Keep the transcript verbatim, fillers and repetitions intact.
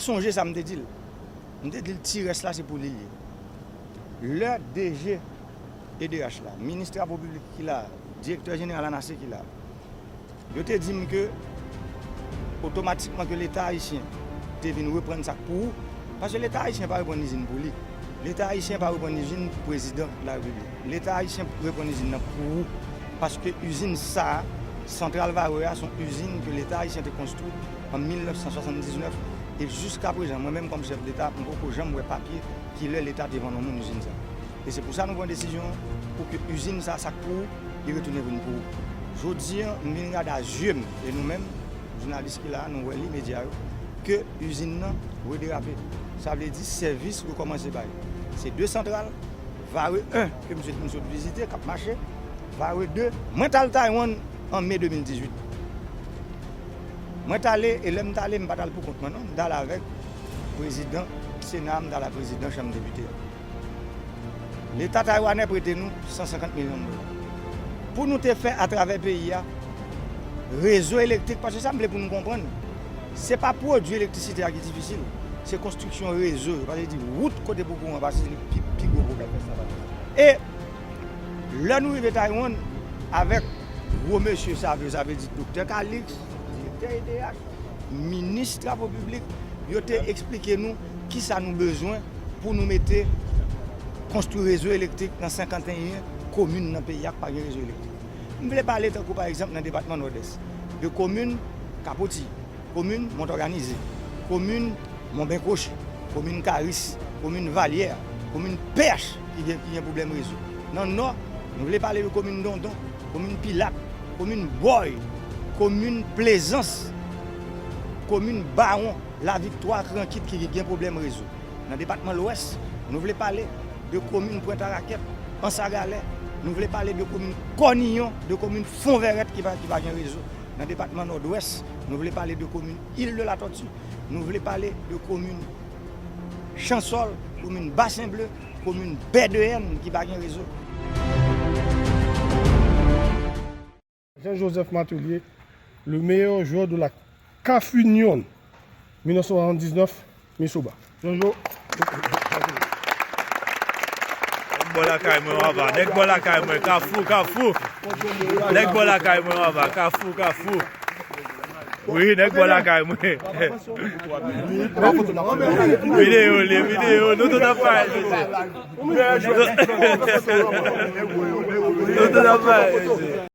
Sonje sa m te di l. M te di l ti rès la se pou li l ye. Lè D G E D H la, minis trapo piblik ki la, direktè jeneral ANASE ki la, yo te di m ke otomatikman ke Leta ayisyen te vin reprann sa k pou ou, paske Leta ayisyen pa reprann izin pou li. Leta ayisyen pa reprann izin pou prezidan de la repiblik. Leta ayisyen reprann izin nan pou ou, paske izin sa a, santral Varreux a, se yon izin ke Leta ayisyen te konstwi an mil nèf san swasanndiznèf, e jiska prezan, mwen menm kòm chèf Leta, m poko janm wè papye ki lè Leta te vann yon moun izin sa. E se pou sa nou pran desizyon pou ke izin sa, sa k pou ou, li retounen vin pou ou. Jodi a, m vin gade a zye m, e nou menm, jounalis ki la a, nou wè li, medya yo, ke izin nan rederape. Sa vle di sèvis rekòmanse bay. Se de santral, Varreux en, ke m sot, m sot vizite, k ap mache, Varreux de, mwen t al Taiwan an me de mil dizuit. Mwen t ale, e lè m t ale, m pa t al pou kont mwen, non, m t ale avèk prezidan Sena a, m t ale ak prezidan Chanm Depite a. Leta taywanè prete nou san senkant milyon dola. Pou nou te fè atravè peyi a, rezo elektrik, paske sa m vle pou nou konprann, se pa pwodui elektrisite a ki difisil, se konstriksyon rezo yo, paske di wout kote pou kouran pase, se li pi, pi gwo pwoblèm. E lè nou rive Taiwan, avèk gwo mesye sa vle, sa vle di Doktè Calixte, direktè E D H, minis trapo piblik, yo te eksplike nou kisa nou bezwen pou nou mete konstwi rezo elektrik nan senkanteyen komin nan peyi a k pa gen rezo elektrik. M vle pale tankou pa egzanp nan depatman Nòdès, de komin Kapoti, komin Mont Òganize, komin Monben Kwochi, komin Karis, komin Valyè, komin Pèch ki gen, ki gen pwoblèm rezo. Nan Nò, nou vle pale de komin Dondon, komin Pilat, komin Bòy, komin Plezans, komin Bawon, Laviktwa, Krankit ki gen pwoblèm rezo. Nan depatman Lwès, nou vle pale de komin Pwent Arakèt, Anse à Galets, nou vle pale de komin Kòniyon, de komin Fonvèrèt ki pa, ki pa gen rezo. Nan depatman Nòdwès, nou vle pale de komin Il de la Tortue, nou vle pale de komin Chansòl, komin Basen Ble, komin Bè de Yèn ki pa gen rezo. Jean-Joseph Martelly, le meilleur joueur de la CAF Union, mil nèf san swasanndiznèf, Misoba. Jojo. Nèg bò lakay mwen, Wava. Nèg bò lakay mwen, Kafou, Kafou. Nèg bò lakay mwen, Wava. Kafou, Kafou. Wi, nèg bò lakay mwen. Videyo li, videyo. Nou tout ap pale, mesye. Nou tout ap pale, mesye.